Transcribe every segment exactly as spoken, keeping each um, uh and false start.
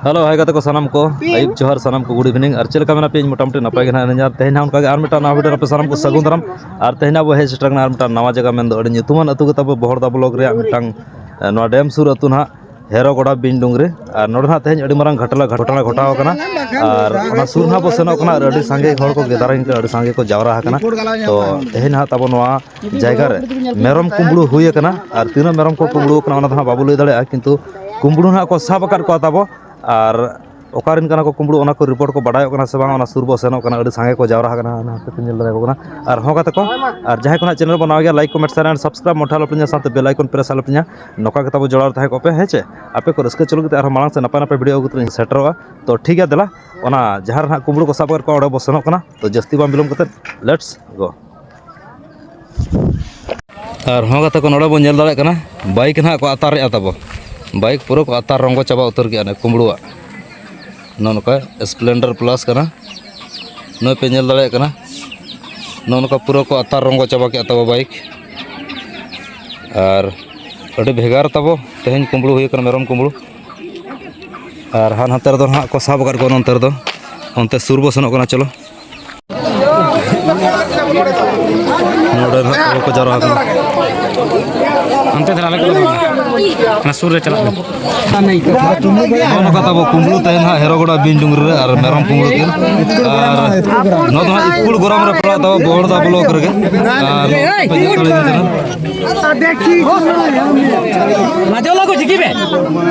Hello, ᱦᱟᱭ ᱜᱟᱛᱮ ᱠᱚ ᱥᱟᱱᱟᱢ ᱠᱚ, ᱟᱹᱭᱩᱵ ᱡᱚᱦᱟᱨ ᱥᱟᱱᱟᱢ ᱠᱚ, good evening᱾ ᱟᱨ ᱪᱮᱫ ᱞᱮᱠᱟ ᱢᱮᱱᱟᱜ ᱯᱮᱭᱟ? ᱤᱧ ᱢᱚᱴᱟᱢᱩᱴᱤ ᱱᱟᱯᱟᱭ ᱜᱮ ᱱᱟᱦᱟᱜ ᱢᱮᱱᱟᱹᱧᱟ᱾ ᱟᱨ ᱛᱮᱦᱮᱧ ᱦᱟᱸᱜ ᱚᱱᱠᱟ ᱜᱮ ᱟᱨ ᱢᱤᱫᱴᱟᱝ ᱱᱟᱣᱟ video ᱨᱮ ᱟᱯᱮ ᱥᱟᱱᱟᱢ ᱠᱚ ᱥᱟᱹᱜᱩᱱ ᱫᱟᱨᱟᱢ᱾ ᱟᱨ ᱛᱮᱦᱮᱧ ᱟᱵᱚ ᱦᱮᱡ ᱥᱮᱴᱮᱨ ᱠᱟᱱᱟ ᱟᱨ ᱢᱤᱫᱴᱟᱝ ᱱᱟᱣᱟ ᱡᱟᱭᱜᱟ, ᱢᱮᱱᱫᱚ ᱟᱹᱰᱤ ᱧᱩᱛᱩᱢᱟᱱ ᱟᱹᱛᱩ ᱜᱮ ᱛᱟᱵᱚ ᱵᱚᱦᱚᱲᱫᱟ block ᱨᱮᱭᱟᱜ ᱢᱤᱫᱴᱟᱝ, ᱮ, ᱱᱚᱣᱟ dam ᱥᱩᱨ ᱟᱹᱛᱩ ᱱᱟᱦᱟᱜ, ᱦᱮᱨᱚᱜᱚᱰᱟ ᱵᱤᱧ ᱰᱩᱝᱨᱤ᱾ ᱟᱨ ᱱᱚᱰᱮ ᱱᱟᱦᱟᱜ ᱛᱮᱦᱮᱧ ᱟᱹᱰᱤ ᱢᱟᱨᱟᱝ ᱜᱷᱚᱴᱚᱱᱟ, ᱜᱷᱚᱴᱚᱱᱟ ᱜᱷᱚᱴᱟᱣ ᱟᱠᱟᱱᱟ᱾ ᱟᱨ ᱚᱱᱟ ᱥᱩᱨ ᱱᱟᱦᱟᱜ ᱵᱚ ᱥᱮᱱᱚᱜ ᱠᱟᱱᱟ ᱟᱨ ᱟᱹᱰᱤ ᱥᱟᱸᱜᱮ ᱦᱚᱲ ᱠᱚ ᱜᱮᱫᱟᱨᱤᱝ ᱠᱟᱱᱟ, ᱟᱹᱰᱤ ᱥᱟᱸᱜᱮ ᱠᱚ ᱡᱟᱣᱨᱟ ᱟᱠᱟᱱᱟ᱾ ᱛᱚ ᱛᱮᱦᱮᱧ ᱱᱟᱦᱟᱜ ᱛᱟᱵᱚ ᱱᱚᱣᱟ ᱡᱟᱭᱜᱟ ᱨᱮ ᱢᱮᱨᱚᱢ ᱠᱩᱢᱵᱽᱲᱩ ᱦᱩᱭ ᱟᱠᱟᱱᱟ᱾ ᱟᱨ ᱛᱤᱱᱟᱹᱜ ᱢᱮᱨᱚᱢ ᱠᱚ ᱠᱩᱢᱵᱽᱲᱩ ᱟᱠᱟᱱᱟ, ᱚᱱᱟ ᱫᱚ ᱦᱟᱸᱜ ᱵᱟᱵᱚ ᱞᱟᱹᱭ ᱫᱟᱲᱮᱭᱟᱜᱼᱟ, ᱠᱤᱱᱛᱩ ᱠᱩᱢᱵᱽᱲᱩ ᱱᱟᱦᱟᱜ ᱠᱚ ᱥᱟᱵ ᱟᱠᱟᱫ ᱠᱚᱣᱟ ᱛᱟᱵᱚ᱾ ᱟᱨ ᱚᱠᱟᱨᱮᱱ ᱠᱟᱱᱟ ᱠᱚ ᱠᱩᱢᱵᱽᱲᱩ, ᱚᱱᱟ ᱠᱚ report ᱠᱚ ᱵᱟᱰᱟᱭᱚᱜ ᱠᱟᱱᱟ ᱥᱮ ᱵᱟᱝ, ᱚᱱᱟ ᱥᱩᱨ ᱵᱚ ᱥᱮᱱᱚᱜ ᱠᱟᱱᱟ᱾ ᱟᱹᱰᱤ ᱥᱟᱸᱜᱮ ᱠᱚ ᱡᱟᱣᱨᱟ ᱟᱠᱟᱱᱟ, ᱚᱱᱟ ᱦᱚᱛᱮᱡ ᱛᱮ ᱧᱮᱞ ᱫᱟᱲᱮᱭᱟᱠᱚ ᱠᱟᱱᱟ᱾ ᱟᱨ ᱦᱚᱸ ᱜᱟᱛᱮ ᱠᱚ, ᱟᱨ ᱡᱟᱦᱟᱸᱭ ᱠᱚ ᱱᱟᱦᱟᱜ channel ᱵᱚ ᱱᱟᱣᱟ ᱜᱮᱭᱟ, like, comment, share and subscribe ᱢᱚᱴᱷᱟ ᱟᱞᱚᱯᱮ ᱧᱟᱢᱟ, ᱥᱟᱶᱛᱮ bell icon press ᱟᱞᱚᱯᱮ ᱧᱟᱢᱟ᱾ ᱱᱚᱝᱠᱟ ᱜᱮ ᱛᱟᱵᱚ ᱡᱚᱲᱟᱣ ᱨᱮ ᱛᱟᱦᱮᱸ ᱠᱚᱜ ᱯᱮ, ᱦᱮᱸ ᱪᱮ? ᱟᱯᱮ ᱠᱚ ᱨᱟᱹᱥᱠᱟᱹ ᱪᱚᱞᱚ ᱠᱟᱛᱮ ᱟᱨᱦᱚᱸ ᱢᱟᱲᱟᱝ ᱥᱮᱫ ᱱᱟᱯᱟᱭ ᱱᱟᱯᱟᱭ video ᱟᱹᱜᱩ ᱠᱟᱛᱮ ᱞᱤᱧ ᱥᱮᱴᱮᱨᱚᱜᱼᱟ᱾ ᱛᱚ ᱴᱷᱤᱠ ᱜᱮᱭᱟ, ᱫᱮᱞᱟ ᱚᱱᱟ ᱡᱟᱦᱟᱸ ᱨᱮ ᱱᱟᱦᱟᱜ ᱠᱩᱢᱵᱽᱲᱩ ᱠᱚ ᱥᱟᱵ ᱟᱠᱟᱫ ᱠᱚᱣᱟ, ᱚᱸᱰᱮ ᱵᱚ ᱥᱮᱱᱚᱜ ᱠᱟᱱᱟ᱾ ᱛᱚ ᱡᱟᱹᱥᱛᱤ ᱵᱟᱝ ᱵᱤᱞᱚᱢ ᱠᱟᱛᱮ, let's go᱾ ᱟᱨ ᱦᱚᱸ ᱜᱟᱛᱮ ᱠᱚ, ᱱᱚᱰᱮ ᱵᱚᱱ ᱧᱮᱞ ᱫᱟᱲᱮᱭᱟᱜ ᱠᱟᱱᱟ, bike ᱱᱟᱦᱟᱜ ᱠᱚ ᱟᱛᱟᱨᱮᱜᱼᱟ ᱛᱟᱵᱚ᱾ Bike ᱯᱩᱨᱟᱹ ᱠᱚ ᱟᱛᱟᱨ ᱨᱚᱝᱜᱚ ᱪᱟᱵᱟ ᱩᱛᱟᱹᱨ ᱠᱮᱜᱼᱟ ᱱᱮ ᱠᱩᱢᱵᱽᱲᱩᱣᱟᱜ᱾ ᱱᱚᱜᱼᱚ ᱱᱚᱝᱠᱟ Splendor Plus ᱠᱟᱱᱟ, ᱱᱚᱜᱼᱚᱭ ᱯᱮ ᱧᱮᱞ ᱫᱟᱲᱮᱭᱟᱜ ᱠᱟᱱᱟ᱾ ᱱᱚᱜᱼᱚ ᱱᱚᱝᱠᱟ ᱯᱩᱨᱟᱹ ᱠᱚ ᱟᱛᱟᱨ ᱨᱚᱝᱜᱚ ᱪᱟᱵᱟ ᱠᱮᱜᱼᱟ ᱛᱟᱵᱚ bike᱾ ᱟᱨ ᱟᱹᱰᱤ ᱵᱷᱮᱜᱟᱨ ᱛᱟᱵᱚ ᱛᱮᱦᱮᱧ ᱠᱩᱢᱵᱽᱲᱩ ᱦᱩᱭ ᱠᱟᱱᱟ, ᱢᱮᱨᱚᱢ ᱠᱩᱢᱵᱽᱲᱩ᱾ ᱟᱨ ᱦᱟᱱ ᱦᱟᱱᱛᱮ ᱨᱮᱫᱚ ᱱᱟᱦᱟᱜ ᱠᱚ ᱥᱟᱵ ᱟᱠᱟᱫ ᱠᱚᱣᱟ, ᱱᱚᱱᱛᱮ ᱨᱮᱫᱚ, ᱚᱱᱛᱮ ᱥᱩᱨ ᱵᱚ ᱥᱮᱱᱚᱜ ᱠᱟᱱᱟ᱾ ᱪᱚᱞᱚ᱾ ᱱᱚᱰᱮ ᱱᱟᱦᱟᱜ ᱛᱟᱵᱚ ᱠᱚ ᱡᱟᱣᱨᱟ ᱟᱠᱟᱱᱟ᱾ ᱦᱟᱱᱛᱮ ᱫᱷᱟᱨᱟ ᱞᱮ ᱠᱚᱫᱚ ᱵᱟᱝ᱾ ᱚᱱᱟ ᱥᱩᱨ ᱨᱮ ᱪᱟᱞᱟᱜ ᱢᱮ᱾ ᱱᱚᱜᱼᱚ ᱱᱚᱝᱠᱟ ᱛᱟᱵᱚ ᱠᱩᱢᱵᱽᱲᱩ ᱛᱟᱦᱮᱱ ᱦᱟᱸᱜ ᱦᱮᱨᱚᱜᱚᱲᱟ ᱵᱤᱧ ᱰᱩᱝᱨᱤ ᱨᱮ ᱟᱨ ᱢᱮᱨᱚᱢ ᱠᱩᱢᱵᱽᱲᱩ ᱠᱤᱱ᱾ ᱟᱨ ᱱᱚᱣᱟ ᱫᱚ ᱦᱟᱸᱜ ᱤᱥᱠᱩᱞ ᱜᱚᱨᱟᱢ ᱨᱮ ᱯᱟᱲᱟᱜ ᱛᱟᱵᱚ ᱵᱚᱦᱚᱲᱫᱟ block ᱨᱮᱜᱮ᱾ ᱟᱨ ᱱᱚᱜᱼᱚᱭ ᱯᱮ ᱧᱮᱞ ᱫᱟᱲᱮᱭᱟᱜ ᱠᱟᱱᱟ᱾ ᱞᱟᱡᱟᱣ ᱞᱟᱜᱚ ᱪᱤᱠᱤ ᱵᱮ?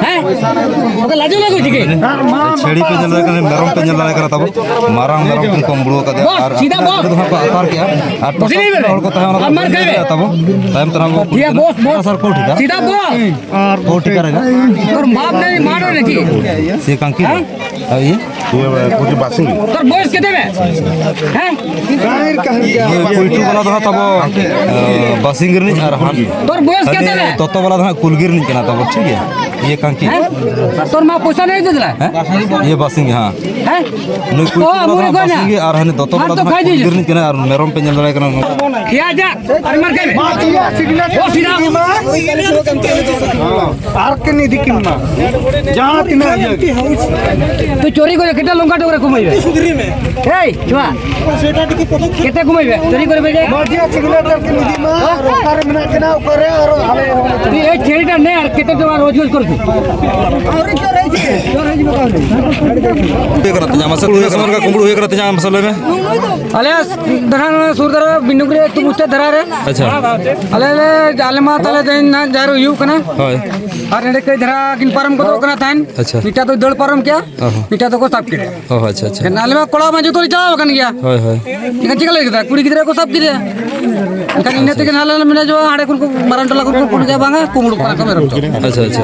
ᱦᱮᱸ? ᱚᱠᱟ ᱞᱟᱡᱟᱣ ᱞᱟᱜᱚ ᱪᱤᱠᱤ? ᱪᱷᱮᱲᱤ ᱯᱮ ᱧᱮᱞ ᱫᱟᱲᱮᱭᱟᱜ ᱠᱟᱱᱟ, ᱢᱮᱨᱚᱢ ᱯᱮ ᱧᱮᱞ ᱫᱟᱲᱮᱭᱟᱜ ᱠᱟᱱᱟ ᱛᱟᱵᱚ᱾ ᱢᱟᱨᱟᱝ ᱢᱮᱨᱚᱢ ᱠᱤᱱ ᱠᱩᱢᱵᱽᱲᱩ ᱟᱠᱟᱫᱮᱭᱟ᱾ ᱵᱚᱥ, ᱟᱨ ᱪᱮᱫᱟᱜ ᱟᱹᱰᱤ ᱵᱚᱥ? ᱫᱚ ᱦᱟᱸᱜ ᱠᱚ ᱟᱛᱟᱨ ᱠᱮᱜᱼᱟ᱾ ᱟᱨ ᱵᱚᱥ, ᱴᱚᱴᱷᱟ ᱤᱫᱤ ᱵᱮ᱾ ᱦᱚᱲ ᱠᱚ ᱛᱟᱦᱮᱸ, ᱚᱱᱟ ᱟᱨ ᱢᱟᱨ ᱠᱷᱟᱭ ᱵᱮ᱾ ᱛᱟᱵᱚ᱾ ᱛᱟᱭᱚᱢ ᱛᱮ ᱱᱟᱦᱟᱜ ᱵᱚ ᱴᱷᱤᱠ ᱜᱮᱭᱟ, ᱵᱚᱥ, ᱵᱚᱥ᱾ ᱥᱟᱨ ᱠᱚ ᱴᱷᱤᱠᱟ᱾ ᱪᱮᱫᱟᱜ ᱵᱚᱥ? ᱠᱚ ᱴᱷᱤᱠᱟ ᱨᱮᱜᱮ᱾ ᱛᱳᱨ ᱵᱟᱯ ᱱᱮᱭ ᱢᱟᱨ ᱱᱟᱠᱤ? ᱥᱮ ᱠᱟᱝᱠᱤ? ᱦᱮᱸ? ᱟᱨ ᱤᱭᱟᱹ? ᱤᱭᱟᱹ, ᱠᱩᱞᱤ ᱵᱟᱥᱤᱝ᱾ ᱛᱳᱨ ᱵᱚᱭᱮᱥ ᱠᱮᱛᱮ ᱢᱮ? ᱦᱮᱸ? ᱤᱭᱟᱹ, ᱠᱩᱞᱴᱩ ᱵᱟᱞᱟ ᱫᱚ ᱦᱟᱸᱜ ᱛᱟᱵᱚ, ᱟᱸ, ᱵᱟᱥᱤᱝ ᱨᱤᱱᱤᱡ ᱟᱨ ᱦᱟᱱ-, ᱛᱳᱨ ᱵᱚᱭᱮᱥ ᱦᱟᱱᱤ ᱠᱮᱛᱮ ᱢᱮ? ᱛᱚᱛᱚ ᱵᱟᱞᱟ ᱫᱚ ᱦᱟᱸᱜ ᱠᱩᱞᱜᱤ ᱨᱤᱱᱤᱡ ᱠᱟᱱᱟ ᱛᱟᱵᱚ, ᱴᱷᱤᱠ ᱜᱮᱭᱟ? ᱤᱭᱟᱹ ᱠᱟᱝᱠᱤ᱾ ᱦᱮᱸ? ᱛᱳᱨ ᱢᱟ ᱯᱚᱭᱥᱟ ᱱᱮᱭ ᱫᱮᱫᱟ? ᱦᱮᱸ? ᱤᱭᱟᱹ ᱵᱟᱥᱤᱝ, ᱦᱮᱸ᱾ ᱦᱮᱸ? ᱱᱩᱭ ᱠᱩᱞᱴᱩ ᱚ, ᱵᱟᱞᱟ ᱫᱚ ᱢᱩᱨᱜᱟᱹ ᱦᱟᱸᱜ ᱵᱟᱥᱤᱝ ᱜᱮ ᱟᱨ ᱦᱟᱱᱤ ᱛᱚᱛᱚ ᱵᱟᱞᱟ ᱫᱚ ᱦᱟᱸᱜ ᱠᱩᱞᱜᱤ ᱨᱤᱱᱤᱡ ᱠᱟᱱᱟ ᱟᱨ ᱢᱮᱨᱚᱢ ᱯᱮ ᱧᱮᱞ ᱫᱟᱲᱮᱭᱟᱭ ᱠᱟᱱᱟ᱾ ᱴᱷᱤᱠ ᱜᱮᱭᱟ, ᱟᱨ ᱢᱟᱨ ᱠᱟᱭ ᱢᱮ᱾ ᱚ, ᱥᱤᱫᱷᱟ᱾ ᱟᱨ ᱠᱤᱱ ᱤᱫᱤ ᱠᱤᱱ ᱢᱟ᱾ ᱡᱟᱦᱟᱸ ᱛᱤᱱᱟᱹᱜ ᱤᱭᱟᱹ ᱜᱮ᱾ ᱛᱚ ᱪᱳᱨᱤ ᱠᱚ ᱠᱮᱴᱟ ᱞᱚᱝᱠᱟ ᱴᱚᱠᱨᱮ ᱠᱩᱢᱟᱹᱭ ᱵᱮ᱾ ᱮᱭ, ᱪᱩᱣᱟ᱾ ᱠᱮᱴᱟ ᱠᱩᱢᱟᱹᱭ ᱵᱮ᱾ ᱪᱳᱨᱤ ᱠᱚᱨᱮ ᱵᱮ ᱡᱮ᱾ ᱢᱟᱹᱡᱷᱤ ᱟᱜ signature ᱠᱤᱱ ᱤᱫᱤ ᱢᱟ, ᱟᱨ ᱚᱠᱟᱨᱮ ᱢᱮᱱᱟᱜ ᱠᱤᱱᱟ, ᱚᱠᱟᱨᱮ, ᱟᱨ ᱟᱞᱮ ᱦᱚᱸ ᱞᱮ ᱛᱩᱫ᱾ ᱮᱭ, ᱪᱷᱮᱲᱤᱴᱟ ᱱᱮ ᱟᱨ ᱠᱮᱴᱟ ᱫᱚ ᱟᱨ ᱨᱳᱡᱽ ᱨᱳᱡᱽ ᱠᱚᱨᱮ᱾ ᱦᱩᱭ ᱠᱟᱱᱟ ᱛᱤᱧᱟ, ᱢᱟᱥᱮ ᱛᱤᱱᱟᱹᱜ ᱥᱚᱢᱚᱭ ᱞᱮᱠᱟ ᱠᱩᱢᱵᱽᱲᱩ ᱦᱩᱭ ᱠᱟᱱᱟ ᱛᱤᱧᱟ, ᱢᱟᱥᱮ ᱞᱟᱹᱭ ᱢᱮ᱾ ᱟᱞᱮ ᱫᱷᱟᱨᱟ ᱥᱩᱨ ᱫᱷᱟᱨᱟ ᱵᱤᱱᱰᱩᱠ ᱨᱮ ᱮᱠᱴᱩ ᱢᱩᱪᱟᱹᱫ ᱫᱷᱟᱨᱟ ᱨᱮ᱾ ᱟᱪᱪᱷᱟ᱾ ᱟᱞᱮ ᱞᱮ, ᱟᱞᱮ ᱢᱟ ᱛᱟᱦᱞᱮ ᱛᱮᱦᱮᱧ ᱱᱟᱦᱟᱜ ᱡᱟᱦᱮᱨ ᱦᱩᱭᱩᱜ ᱠᱟᱱᱟ᱾ ᱦᱳᱭ᱾ ᱟᱨ ᱱᱚᱰᱮ ᱠᱟᱹᱡ ᱫᱷᱟᱨᱟ ᱠᱤᱱ ᱯᱟᱨᱚᱢ ᱜᱚᱫᱚᱜ ᱠᱟᱱᱟ ᱛᱟᱦᱮᱱ᱾ ᱟᱪᱪᱷᱟ᱾ ᱢᱤᱫᱴᱟᱝ ᱫᱚ ᱫᱟᱹᱲ ᱯᱟᱨᱚᱢ ᱠᱮᱜᱼᱟ, ᱚ ᱦᱚᱸ᱾ ᱢᱤᱫᱴᱟᱝ ᱫᱚᱠᱚ ᱥᱟᱵ ᱠᱮᱫᱮᱭᱟ᱾ ᱚ, ᱟᱪᱪᱷᱟ, ᱟᱪᱪᱷᱟ᱾ ᱮᱱᱠᱷᱟᱱ ᱟᱞᱮ ᱢᱟ ᱠᱚᱲᱟ ᱢᱟ ᱡᱚᱛᱚ ᱞᱮ ᱪᱟᱞᱟᱣ ᱟᱠᱟᱱ ᱜᱮᱭᱟ᱾ ᱦᱳᱭ, ᱦᱳᱭ᱾ ᱮᱱᱠᱷᱟᱱ ᱪᱤᱠᱟ ᱞᱮ ᱠᱮᱫᱟ? ᱠᱩᱲᱤ ᱜᱤᱫᱽᱨᱟᱹ ᱠᱚ ᱥᱟᱵ ᱠᱮᱫᱮᱭᱟ᱾ ᱮᱱᱠᱷᱟᱱ ᱤᱱᱟᱹ ᱛᱮᱜᱮ ᱱᱟᱦᱟᱜ ᱞᱮ ᱢᱮᱱᱟ ᱡᱮ ᱦᱟᱸᱰᱮ ᱠᱷᱚᱱ ᱠᱚ ᱢᱟᱨᱟᱝ ᱴᱚᱞᱟ ᱠᱷᱚᱱ ᱠᱚ ᱯᱷᱳᱱ ᱠᱮᱫᱟ, ᱵᱟᱝᱟ, ᱠᱩᱢᱵᱽᱲᱩᱜ ᱠᱟᱱᱟ ᱠᱚ ᱢᱮᱨᱚᱢ ᱫᱚ᱾ ᱟᱪᱪᱷᱟ, ᱟᱪᱪᱷᱟ᱾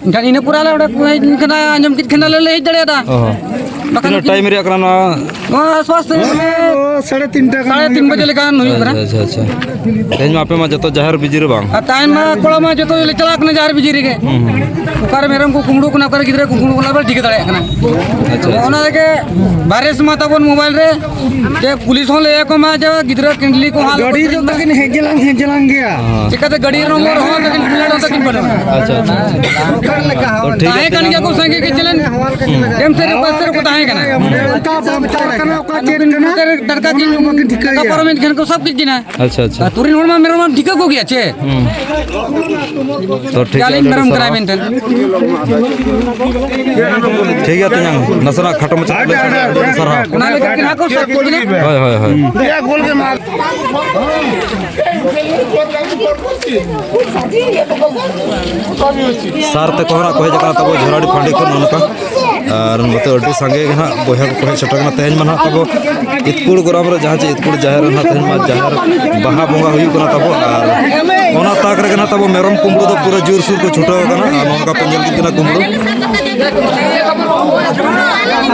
ᱮᱱᱠᱷᱟᱱ ᱤᱱᱟᱹ ᱯᱚᱨᱮ ᱟᱞᱮ ᱚᱸᱰᱮ ᱠᱚ ᱦᱮᱡ ᱮᱱ ᱠᱷᱟᱱ ᱟᱸᱡᱚᱢ ᱠᱮᱫ ᱠᱷᱟᱱ ᱟᱞᱮ ᱞᱮ ᱦᱮᱡ ᱫᱟᱲᱮᱭᱟᱫᱟ᱾ ᱚ ᱦᱚᱸ᱾ ᱵᱟᱠᱷᱟᱱ ᱛᱤᱱᱟᱹᱜ ᱩᱱᱠᱤᱱ ᱴᱟᱭᱤᱢ ᱨᱮᱭᱟᱜ ᱠᱟᱱᱟ ᱱᱚᱣᱟ? ᱱᱚᱣᱟ ᱟᱥᱯᱟᱥ ᱛᱮ ᱢᱟᱱᱮ ᱚ, ᱥᱟᱲᱮ ᱛᱤᱱᱴᱟ ᱜᱟᱱ ᱥᱟᱲᱮ ᱛᱤᱱ ᱵᱟᱡᱮ ᱞᱮᱠᱟ ᱦᱩᱭᱩᱜ ᱠᱟᱱᱟ᱾ ᱟᱪᱪᱷᱟ, ᱟᱪᱪᱷᱟ, ᱟᱪᱪᱷᱟ᱾ ᱛᱮᱦᱮᱧ ᱢᱟ ᱟᱯᱮ ᱢᱟ ᱡᱚᱛᱚ ᱡᱟᱦᱮᱨ ᱵᱤᱡᱤ ᱨᱮ ᱵᱟᱝ? ᱟᱨ ᱛᱟᱦᱮᱱ ᱢᱟ ᱠᱚᱲᱟ ᱢᱟ ᱡᱚᱛᱚ ᱞᱮ ᱪᱟᱞᱟᱜ ᱠᱟᱱᱟ ᱡᱟᱦᱮᱨ ᱵᱤᱡᱤ ᱨᱮᱜᱮ᱾ ᱦᱩᱸ, ᱦᱩᱸ᱾ ᱚᱠᱟᱨᱮ ᱢᱮᱨᱚᱢ ᱠᱚ ᱠᱩᱢᱵᱽᱲᱩᱜ ᱠᱟᱱᱟ, ᱚᱠᱟᱨᱮ ᱜᱤᱫᱽᱨᱟᱹ ᱠᱚ ᱠᱩᱢᱵᱽᱲᱩᱜ ᱠᱟᱱᱟ, ᱵᱟᱞᱮ ᱴᱷᱤᱠᱟᱹ ᱫᱟᱲᱮᱭᱟᱜ ᱠᱟᱱᱟ᱾ ᱟᱪᱪᱷᱟ, ᱟᱪᱪᱷᱟ᱾ ᱚᱱᱟ ᱛᱮᱜᱮ ᱵᱟᱭᱨᱮᱥ ᱢᱟ ᱛᱟᱵᱚᱱ ᱢᱳᱵᱟᱭᱤᱞ ᱨᱮ, ᱡᱮ ᱯᱩᱞᱤᱥ ᱦᱚᱸ ᱞᱟᱹᱭ ᱟᱠᱚ ᱢᱟ ᱡᱮ ᱜᱤᱫᱽᱨᱟᱹ ᱠᱮᱱᱰᱞᱤ ᱠᱚ ᱦᱟᱞ ᱜᱟᱹᱰᱤ ᱨᱮ ᱛᱟᱹᱠᱤᱱ ᱦᱮᱡ ᱡᱮᱞᱟᱝ, ᱦᱮᱡ ᱡᱮᱞᱟᱝ ᱜᱮᱭᱟ᱾ ᱦᱮᱸ᱾ ᱪᱤᱠᱟᱹᱛᱮ ᱜᱟᱹᱰᱤ ᱨᱮ ᱱᱚᱢᱵᱚᱨ ᱦᱚᱸ ᱛᱟᱹᱠᱤᱱ ᱯᱷᱤᱞᱟᱹᱴ ᱛᱟᱹᱠᱤᱱ ᱵᱟᱹᱱᱩᱜᱼᱟ᱾ ᱟᱪᱪᱷᱟ, ᱟᱪᱪᱷᱟ, ᱟᱪᱪᱷᱟ᱾ ᱛᱚ, ᱴᱷᱤᱠ ᱛᱟᱦᱮᱸ ᱜᱮᱭᱟ, ᱠᱟᱱ ᱜᱮᱭᱟ ᱠᱚ ᱥᱟᱸᱜᱮ ᱜᱮ ᱪᱮᱞᱮᱱ᱾ ᱦᱩᱸ᱾ ᱮᱢ ᱥᱮᱫ ᱨᱮ ᱚᱠᱟ ᱥᱮᱫ ᱨᱮᱠᱚ ᱛᱟᱦᱮᱸ ᱠᱟᱱᱟ᱾ ᱚᱱᱠᱟ ᱵᱟᱢ ᱪᱟᱞᱟᱜ ᱠᱟᱱᱟ, ᱚᱠᱟ ᱪᱮᱫ ᱠᱟᱱᱟ? ᱱᱚᱛᱮ ᱨᱮ ᱰᱟᱨᱠᱟ ᱠᱤᱱ ᱚᱱᱟ ᱢᱟ ᱵᱟᱹᱠᱤᱱ ᱴᱷᱤᱠᱟᱹᱭᱟ᱾ ᱚᱠᱟ ᱯᱟᱨᱚᱢᱮᱱ ᱠᱷᱟᱱ ᱠᱚ ᱥᱟᱵ ᱠᱮᱫ ᱠᱤᱱᱟ᱾ ᱟᱪᱪᱷᱟ, ᱟᱪᱪᱷᱟ᱾ ᱟᱹᱛᱩ ᱨᱮᱱ ᱦᱚᱲ ᱢᱟ ᱢᱮᱨᱚᱢ ᱢᱟ ᱴᱷᱤᱠᱟᱹ ᱠᱚ ᱜᱮᱭᱟ ᱪᱮ? ᱦᱩᱸ᱾ ᱛᱚ, ᱴᱷᱤᱠ ᱜᱮᱭᱟ, ᱟᱹᱞᱤᱧ ᱟᱹᱰᱤ ᱢᱮᱨᱚᱢ ᱥᱟᱨᱦᱟᱣ᱾ ᱠᱟᱱᱟᱭ ᱢᱮᱱᱛᱮ᱾ ᱴᱷᱤᱠ ᱜᱮᱭᱟ, ᱛᱮᱧᱟᱝ, ᱱᱟᱥᱮᱱᱟᱜ ᱠᱷᱟᱴᱚ ᱢᱟᱪᱷᱟ ᱛᱮ ᱞᱟᱹᱭ ᱥᱟᱰᱮ, ᱟᱹᱰᱤ ᱥᱟᱨᱦᱟᱣ᱾ ᱚᱱᱟ ᱞᱟᱹᱜᱤᱫ ᱛᱮ ᱦᱟᱸᱜ ᱠᱚ ᱥᱟᱵ ᱠᱮᱫ ᱠᱤᱱᱟ᱾ ᱦᱳᱭ, ᱦᱳᱭ, ᱦᱳᱭ᱾ ᱥᱟᱨ ᱛᱮᱠᱚ ᱦᱟᱸᱜ ᱠᱚ ᱦᱮᱡ ᱟᱠᱟᱱᱟ ᱛᱟᱵᱚ ᱡᱷᱚᱨᱟᱰᱤ ᱯᱷᱟᱸᱰᱤ ᱠᱷᱚᱱ ᱱᱚᱜᱼᱚ ᱱᱚᱝᱠᱟ᱾ ᱟᱨ ᱱᱚᱛᱮ ᱟᱹᱰᱤ ᱥᱟᱸᱜᱮ ᱜᱮ ᱦᱟᱸᱜ ᱵᱚᱭᱦᱟ ᱠᱚᱠᱚ ᱦᱮᱡ ᱥᱮᱴᱮᱨ ᱠᱟᱱᱟ᱾ ᱛᱮᱦᱮᱧ ᱢᱟ ᱱᱟᱦᱟᱜ ᱛᱟᱵᱚ ᱤᱛᱠᱩᱲ ᱜᱚᱨᱟᱢ ᱨᱮ ᱡᱟᱦᱟᱸ ᱪᱮ ᱤᱛᱠᱩᱲ ᱡᱟᱦᱮᱨ ᱨᱮ ᱱᱟᱦᱟᱜ ᱛᱮᱦᱮᱧ ᱢᱟ ᱡᱟᱦᱮᱨ ᱵᱟᱦᱟ ᱵᱚᱸᱜᱟ ᱦᱩᱭᱩᱜ ᱠᱟᱱᱟ ᱛᱟᱵᱚ᱾ ᱟᱨ ᱚᱱᱟ ᱛᱟᱠ ᱨᱮᱜᱮ ᱱᱟᱦᱟᱜ ᱛᱟᱵᱚ ᱢᱮᱨᱚᱢ ᱠᱩᱢᱵᱽᱲᱩ ᱫᱚ ᱯᱩᱨᱟᱹ ᱡᱳᱨᱥᱳᱨ ᱠᱚ ᱪᱷᱩᱴᱟᱹᱣ ᱟᱠᱟᱱᱟ᱾ ᱟᱨ ᱱᱚᱜᱼᱚ ᱱᱚᱝᱠᱟ ᱯᱮ ᱧᱮᱞ ᱠᱮᱫ ᱠᱤᱱᱟ ᱠᱩᱢᱵᱽᱲᱩ᱾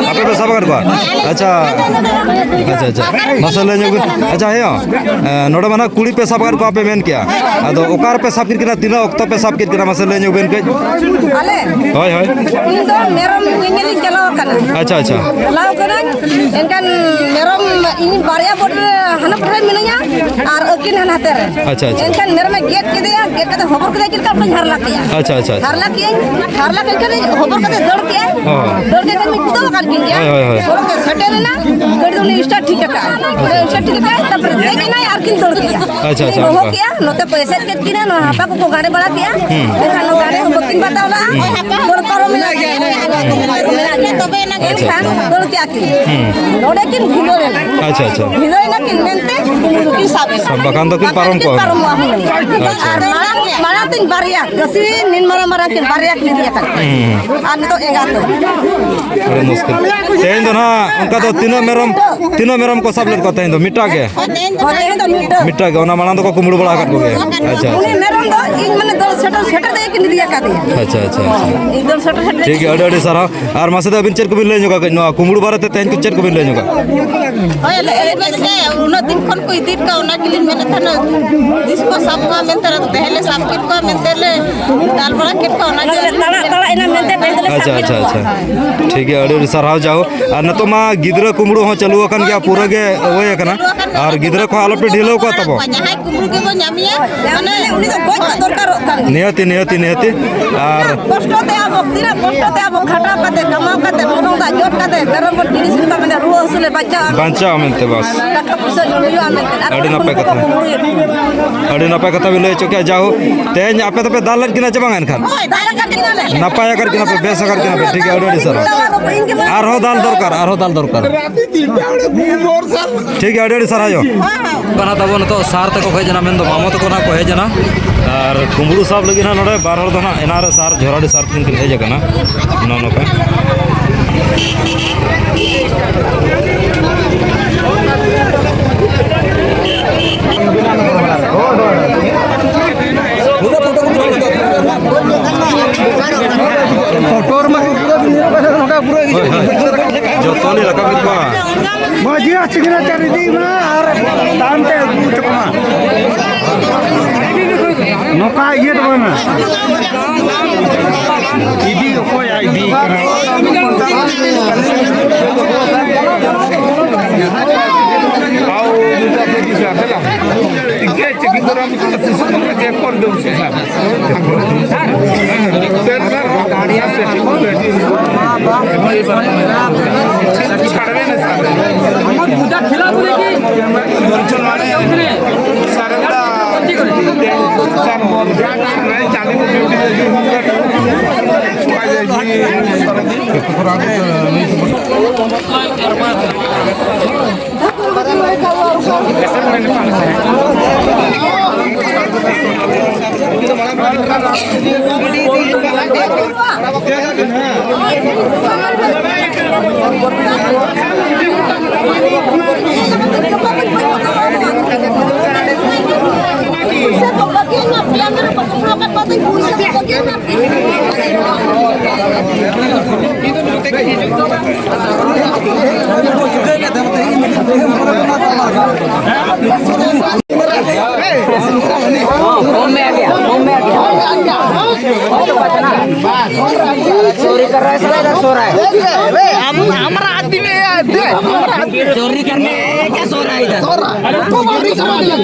ᱟᱯᱮ ᱯᱮ ᱥᱟᱵ ᱟᱠᱟᱫ ᱠᱚᱣᱟ? ᱟᱪᱪᱷᱟ, ᱟᱪᱪᱷᱟ, ᱟᱪᱪᱷᱟ, ᱢᱟᱥᱮ ᱞᱟᱹᱭ ᱧᱚᱜ ᱵᱤᱱ᱾ ᱟᱪᱪᱷᱟ, ᱦᱮᱸ, ᱮ, ᱱᱚᱰᱮ ᱢᱟ ᱱᱟᱦᱟᱜ ᱠᱩᱲᱤ ᱯᱮ ᱥᱟᱵ ᱟᱠᱟᱫ ᱠᱚᱣᱟ ᱯᱮ ᱢᱮᱱ ᱠᱮᱜᱼᱟ, ᱟᱫᱚ ᱚᱠᱟ ᱨᱮᱯᱮ ᱥᱟᱵ ᱠᱮᱫ ᱠᱤᱱᱟ? ᱛᱤᱱᱟᱹᱜ ᱚᱠᱛᱚ ᱯᱮ ᱥᱟᱵ ᱠᱮᱫ ᱠᱤᱱᱟ? ᱢᱟᱥᱮ ᱞᱟᱹᱭ ᱧᱚᱜ ᱵᱤᱱ ᱠᱟᱹᱡ᱾ ᱟᱞᱮ? ᱦᱳᱭ, ᱦᱳᱭ᱾ ᱤᱧ ᱫᱚ ᱢᱮᱨᱚᱢ ᱧᱮᱧᱮᱞᱤᱧ ᱪᱟᱞᱟᱣ ᱟᱠᱟᱱᱟ᱾ ᱟᱪᱪᱷᱟ, ᱟᱪᱪᱷᱟ᱾ ᱪᱟᱞᱟᱣ ᱠᱟᱹᱱᱟᱹᱧ, ᱮᱱᱠᱷᱟᱱ ᱢᱮᱨᱚᱢ ᱤᱧ ᱵᱟᱨᱭᱟ ᱵᱚᱴ ᱨᱮ ᱦᱟᱱᱟ ᱯᱟᱴᱷᱟ ᱨᱮ ᱢᱤᱱᱟᱹᱧᱟ ᱟᱨ ᱟᱹᱠᱤᱱ ᱦᱟᱱᱟ ᱦᱟᱛᱮ ᱨᱮ᱾ ᱟᱪᱪᱷᱟ, ᱟᱪᱪᱷᱟ᱾ ᱮᱱᱠᱷᱟᱱ ᱢᱮᱨᱚᱢᱮ ᱜᱮᱫ ᱠᱮᱫᱮᱭᱟ, ᱜᱮᱫ ᱠᱟᱛᱮ ᱦᱚᱵᱚᱨ ᱠᱮᱫᱮᱭᱟ, ᱪᱮᱫ ᱞᱮᱠᱟ ᱚᱱᱟᱧ ᱦᱟᱨᱞᱟ ᱠᱮᱜᱼᱟ᱾ ᱟᱪᱪᱷᱟ, ᱟᱪᱪᱷᱟ, ᱟᱪᱪᱷᱟ᱾ ᱦᱟᱨᱞᱟ ᱠᱮᱜᱼᱟᱹᱧ, ᱦᱟᱨᱞᱟ ᱠᱮᱫ ᱠᱷᱟᱱ ᱦᱚᱵᱚᱨ ᱠᱟᱛᱮ ᱫᱟᱹᱲ ᱠᱮᱜᱼᱟᱭ᱾ ᱦᱚᱸ᱾ ᱫᱟᱹᱲ ᱠᱮᱫ ᱠᱷᱟᱱ ᱢᱤᱫ ᱠᱩᱫᱟᱹᱣ ᱟᱠᱟᱫ ᱠᱤᱱ ᱜᱮᱭᱟ᱾ ᱦᱳᱭ, ᱦᱳᱭ, ᱦᱳᱭ᱾ ᱥᱚᱲᱚᱠ ᱛᱮ ᱥᱮᱴᱮᱨ ᱮᱱᱟ, ᱜᱟᱹᱰᱤ ᱫᱚ ᱩᱱᱤ start ᱴᱷᱤᱠ ᱟᱠᱟᱫᱼᱟ᱾ ᱩᱱᱤ start ᱴᱷᱤᱠ ᱟᱠᱟᱫᱼᱟᱭ, ᱛᱟᱨᱯᱚᱨᱮ ᱫᱮᱡ ᱮᱱᱟᱭ ᱟᱨ ᱠᱤᱱ ᱫᱟᱹᱲ ᱠᱮᱜᱼᱟ᱾ ᱟᱪᱪᱷᱟ, ᱟᱪᱪᱷᱟ, ᱦᱚᱦᱚ ᱚᱱᱠᱟ᱾ ᱠᱮᱜᱼᱟ, ᱱᱚᱛᱮ ᱯᱮ ᱮᱥᱮᱫ ᱠᱮᱫ ᱠᱤᱱᱟ, ᱱᱚᱣᱟ ᱦᱟᱯᱟ ᱠᱚᱠᱚ ᱜᱟᱰᱮ ᱵᱟᱲᱟ ᱠᱮᱜᱼᱟ᱾ ᱦᱩᱸ᱾ ᱮᱱᱠᱷᱟᱱ ᱱᱚᱣᱟ ᱜᱟᱰᱮ ᱦᱚᱸ ᱵᱟᱹᱠᱤᱱ ᱵᱟᱛᱟᱣ ᱞᱟᱜᱼᱟ᱾ ᱦᱩᱸ᱾ ᱫᱟᱹᱲ ᱯᱟᱨᱚᱢ ᱮᱱᱟ᱾ ᱟᱪᱪᱷᱟ, ᱮᱱᱠᱷᱟᱱ ᱟᱪᱪᱷᱟ᱾ ᱫᱟᱹᱲ ᱠᱮᱜᱼᱟ ᱠᱤᱱ᱾ ᱦᱩᱸ᱾ ᱱᱚᱰᱮ ᱠᱤᱱ ᱵᱷᱤᱸᱫᱟᱹᱲ ᱮᱱᱟ᱾ ᱟᱪᱪᱷᱟ, ᱟᱪᱪᱷᱟ᱾ ᱵᱷᱤᱸᱫᱟᱹᱲ ᱮᱱᱟ ᱠᱤᱱ ᱢᱮᱱᱛᱮ ᱠᱤᱱ ᱥᱟᱵ ᱮᱱᱟ᱾ ᱥᱟᱵ ᱵᱟᱠᱷᱟᱱ ᱫᱚᱠᱤᱱ ᱯᱟᱨᱚᱢ ᱠᱤᱱ ᱠᱚᱜᱼᱟ᱾ ᱯᱟᱨᱚᱢᱚᱜᱼᱟ ᱦᱩᱱᱟᱹᱝ᱾ ᱟᱪᱪᱷᱟ, ᱟᱨ ᱟᱪᱪᱷᱟ᱾ ᱢᱟᱲᱟᱝ, ᱢᱟᱲᱟᱝ ᱛᱤᱧ ᱵᱟᱨᱭᱟ, ᱠᱟᱹᱥᱤ ᱱᱤᱱ ᱢᱟᱨᱟᱝ ᱢᱟᱨᱟᱝ ᱠᱤᱱ ᱵᱟᱨᱭᱟ ᱠᱤᱱ ᱤᱫᱤ ᱟᱠᱟᱫ ᱠᱤᱱᱟ᱾ ᱦᱩᱸ, ᱦᱩᱸ᱾ ᱟᱨ ᱱᱤᱛᱚᱜ ᱮᱸᱜᱟᱛ ᱫᱚ᱾ ᱟᱹᱰᱤ ᱢᱩᱥᱠᱤᱞ᱾ ᱛᱮᱦᱮᱧ ᱫᱚ ᱱᱟᱦᱟᱜ ᱚᱱᱠᱟ ᱫᱚ ᱛᱤᱱᱟᱹᱜ ᱢᱮᱨᱚᱢ, ᱛᱤᱱᱟᱹᱜ ᱢᱮᱨᱚᱢ ᱠᱚ ᱥᱟᱵ ᱞᱮᱫ ᱠᱚᱣᱟ ᱛᱮᱦᱮᱧ ᱫᱚ? ᱢᱤᱫᱴᱟᱝ ᱜᱮ? ᱦᱳᱭ, ᱛᱮᱦᱮᱧ ᱫᱚ ᱢᱤᱫᱴᱟᱝ᱾ ᱢᱤᱫᱴᱟᱝ ᱜᱮ, ᱚᱱᱟ ᱢᱟᱲᱟᱝ ᱫᱚᱠᱚ ᱠᱩᱢᱵᱽᱲᱩ ᱵᱟᱲᱟ ᱟᱠᱟᱫ ᱠᱚᱜᱮᱭᱟ᱾ ᱟᱪᱪᱷᱟ, ᱩᱱᱤ ᱟᱪᱪᱷᱟ᱾ ᱢᱮᱨᱚᱢ ᱫᱚ ᱤᱧ ᱢᱟᱱᱮ ᱫᱟᱹᱲ ᱥᱮᱴᱮᱨ, ᱥᱮᱴᱮᱨ ᱛᱮᱜᱮ ᱠᱤᱱ ᱤᱫᱤ ᱟᱠᱟᱫᱮᱭᱟ᱾ ᱟᱪᱪᱷᱟ, ᱟᱪᱪᱷᱟ, ᱟᱪᱪᱷᱟ᱾ ᱤᱧ ᱫᱟᱹᱲ ᱥᱮᱴᱮᱨ, ᱥᱮᱴᱮᱨ ᱴᱷᱤᱠ ᱜᱮᱭᱟ, ᱟᱹᱰᱤ, ᱟᱹᱰᱤ ᱥᱟᱨᱦᱟᱣ᱾ ᱟᱨ ᱢᱟᱥᱮ ᱫᱚ ᱟᱹᱵᱤᱱ ᱪᱮᱫ ᱠᱚᱵᱤᱱ ᱞᱟᱹᱭ ᱧᱚᱜᱟ ᱠᱟᱹᱡ ᱱᱚᱣᱟ ᱠᱩᱢᱵᱽᱲᱩ ᱵᱟᱨᱮᱛᱮ ᱛᱮᱦᱮᱧ ᱠᱚ ᱪᱮᱫ ᱠᱚᱵᱤᱱ ᱞᱟᱹᱭ ᱧᱚᱜᱟ? ᱦᱳᱭ, ᱞᱟᱹᱭ ᱵᱮᱱ ᱥᱮ, ᱩᱱᱟᱹᱜ ᱫᱤᱱ ᱠᱷᱚᱱ ᱠᱚ ᱤᱫᱤᱭᱮᱫ ᱠᱚᱣᱟ, ᱚᱱᱟ ᱜᱮᱞᱤᱧ ᱢᱮᱱᱮᱫ ᱛᱟᱦᱮᱱᱟ, ᱛᱤᱥ ᱠᱚ ᱥᱟᱵ ᱠᱚᱣᱟ ᱢᱮᱱᱛᱮ, ᱟᱫᱚ ᱛᱮᱦᱮᱧ ᱞᱮ ᱥᱟᱵ ᱠᱮᱫ ᱠᱚᱣᱟ ᱢᱮᱱᱛᱮ ᱞᱮ ᱫᱟᱞ ᱵᱟᱲᱟ ᱠᱮᱫ ᱠᱚᱣᱟ, ᱚᱱᱟ ᱜᱮ᱾ ᱛᱟᱲᱟᱜ, ᱛᱟᱲᱟᱜ ᱮᱱᱟ ᱢᱮᱱᱛᱮ ᱛᱮᱦᱮᱧ ᱫᱚᱞᱮ ᱟᱪᱪᱷᱟ, ᱥᱟᱵ ᱠᱮᱫ ᱟᱪᱪᱷᱟ, ᱠᱚᱣᱟ᱾ ᱟᱪᱪᱷᱟ᱾ ᱴᱷᱤᱠ ᱜᱮᱭᱟ, ᱟᱹᱰᱤ ᱟᱹᱰᱤ ᱥᱟᱨᱦᱟᱣ ᱡᱟᱦᱳ᱾ ᱟᱨ ᱱᱤᱛᱚᱜ ᱢᱟ ᱜᱤᱫᱽᱨᱟᱹ ᱠᱩᱢᱵᱽᱲᱩ ᱦᱚᱸ ᱪᱟᱹᱞᱩ ᱟᱠᱟᱱ ᱜᱮᱭᱟ, ᱯᱩᱨᱟᱹ ᱜᱮ ᱤᱭᱟᱹ ᱟᱠᱟᱱᱟ᱾ ᱟᱨ ᱜᱤᱫᱽᱨᱟᱹ ᱠᱚᱦᱚᱸ ᱟᱞᱚᱯᱮ ᱰᱷᱤᱞᱟᱹᱣ ᱠᱚᱣᱟ ᱛᱟᱵᱚ᱾ ᱡᱟᱦᱟᱸᱭ ᱠᱩᱢᱵᱽᱲᱩ ᱜᱮᱵᱚ ᱧᱟᱢᱮᱭᱟ, ᱢᱟᱱᱮ ᱩᱱᱤ ᱫᱚ ᱜᱚᱡ ᱫᱚ ᱫᱚᱨᱠᱟᱨᱚᱜ ᱠᱟᱱ ᱜᱮᱭᱟ᱾ ᱱᱤᱦᱟᱹᱛᱤ, ᱱᱤᱦᱟᱹᱛᱤ, ᱱᱤᱦᱟᱹᱛᱤ᱾ ᱟᱨ ᱠᱚᱥᱴᱚ ᱛᱮ ᱟᱵᱚ, ᱛᱤᱱᱟᱹᱜ ᱠᱚᱥᱴᱚ ᱛᱮ ᱟᱵᱚ ᱠᱷᱟᱴᱟᱣ ᱠᱟᱛᱮ, ᱠᱟᱢᱟᱣ ᱠᱟᱛᱮ, ᱵᱩᱞᱩᱝ ᱫᱟᱜ ᱡᱚᱫ ᱠᱟᱛᱮ, ᱢᱮᱨᱚᱢ ᱵᱚᱱ ᱠᱤᱨᱤᱧ ᱥᱩᱫᱷᱟ ᱢᱮᱱᱟ ᱨᱩᱣᱟᱹ ᱦᱟᱹᱥᱩ ᱞᱮ ᱵᱟᱧᱪᱟᱜᱼᱟ᱾ ᱵᱟᱧᱪᱟᱣ ᱢᱮᱱᱛᱮ ᱵᱟᱥ᱾ ᱴᱟᱠᱟ ᱯᱩᱭᱥᱟᱹ ᱦᱩᱭᱩᱜᱼᱟ ᱢᱮᱱᱛᱮ᱾ ᱟᱨ ᱟᱹᱰᱤ ᱱᱟᱯᱟᱭ ᱠᱟᱛᱷᱟ᱾ ᱠᱩᱢᱵᱽᱲᱩᱭᱮᱫ ᱠᱚᱣᱟ᱾ ᱟᱹᱰᱤ ᱱᱟᱯᱟᱭ ᱠᱟᱛᱷᱟ ᱵᱤᱱ ᱞᱟᱹᱭ ᱦᱚᱪᱚ ᱠᱮᱫᱼᱟ᱾ ᱡᱟᱦᱳ, ᱛᱮᱦᱮᱧ ᱟᱯᱮ ᱫᱚᱯᱮ ᱫᱟᱞ ᱞᱮᱫ ᱠᱤᱱᱟ ᱪᱮ ᱵᱟᱝᱟ ᱮᱱᱠᱷᱟᱱ? ᱦᱳᱭ, ᱫᱟᱞ ᱟᱠᱟᱫ ᱠᱤᱱᱟᱞᱮ᱾ ᱱᱟᱯᱟᱭ ᱟᱠᱟᱫ ᱠᱤᱱᱟ ᱯᱮ, ᱵᱮᱥ ᱟᱠᱟᱫ ᱠᱤᱱᱟ ᱯᱮ᱾ ᱴᱷᱤᱠ ᱜᱮᱭᱟ, ᱟᱹᱰᱤ ᱟᱹᱰᱤ ᱥᱟᱨᱦᱟᱣ᱾ ᱟᱨᱦᱚᱸ ᱫᱟᱞ ᱫᱚᱨᱠᱟᱨ, ᱟᱨᱦᱚᱸ ᱫᱟᱞ ᱫᱚᱨᱠᱟᱨ᱾ ᱴᱷᱤᱠ ᱜᱮᱭᱟ, ᱟᱹᱰᱤ ᱟᱹᱰᱤ ᱥᱟᱨᱦᱟᱣ ᱡᱚ᱾ ᱠᱟᱱᱟ ᱛᱟᱵᱚ ᱱᱤᱛᱚᱜ ᱥᱟᱨ ᱛᱟᱠᱚ ᱠᱚ ᱦᱮᱡ ᱮᱱᱟ, ᱢᱮᱱᱫᱚ ᱢᱟᱢᱚ ᱛᱟᱠᱚ ᱱᱟᱜ ᱠᱚ ᱦᱮᱡ ᱮᱱᱟ᱾ ᱟᱨ ᱠᱩᱢᱵᱽᱲᱩ ᱥᱟᱵ ᱞᱟᱹᱜᱤᱫ ᱦᱟᱸᱜ ᱱᱚᱰᱮ ᱵᱟᱨ ᱦᱚᱲ ᱫᱚ ᱦᱟᱸᱜ ᱮᱱᱟᱱ ᱨᱮ ᱥᱟᱨ ᱡᱷᱚᱨᱟᱰᱤ ᱥᱟᱨ ᱠᱷᱚᱱ ᱠᱤᱱ ᱦᱮᱡ ᱟᱠᱟᱱᱟ᱾ ᱱᱚᱜᱼᱚ ᱱᱚᱝᱠᱟ᱾ ᱯᱚᱴᱚᱨ ᱢᱟ ᱦᱳᱭ, ᱦᱳᱭ᱾ ᱡᱚᱛᱚ ᱞᱤᱧ ᱨᱟᱠᱟᱵ ᱠᱮᱫ ᱠᱚᱣᱟ᱾ ᱢᱟᱹᱡᱷᱤᱭᱟᱜ ᱥᱤᱜᱽᱱᱮᱪᱟᱨ ᱤᱫᱤᱭ ᱢᱟ ᱟᱨ ᱛᱟᱭᱚᱢ ᱛᱮ ᱟᱹᱜᱩ ᱦᱚᱪᱚ ᱠᱚᱢᱟ᱾ ᱱᱚᱝᱠᱟ ᱤᱭᱟᱹ ᱫᱚ ᱵᱟᱝᱟ᱾ ᱤᱫᱤ ᱚᱠᱚᱭ ᱟᱭ ᱤᱫᱤ ᱠᱟᱱᱟ? ᱟᱣ ᱫᱩᱴᱟ ᱥᱮ ᱫᱤᱥᱟ ᱦᱮᱞᱟ᱾ ᱤᱠᱮ ᱪᱮᱠᱤ ᱫᱚᱨᱟᱢ ᱠᱚ ᱥᱤᱥᱩ ᱠᱚ ᱪᱮᱠ ᱠᱚᱨ ᱫᱚ ᱥᱤᱥᱟ᱾ फॉर्म में आ गया, फॉर्म में आ गया। चोरी कर रहा है साला, इधर सो रहा है। हम, हमारा आदमी है, दे, हमारा आदमी। चोरी करने आया है क्या, सो रहा है इधर? सो रहा है। तो चोरी समझ लिया।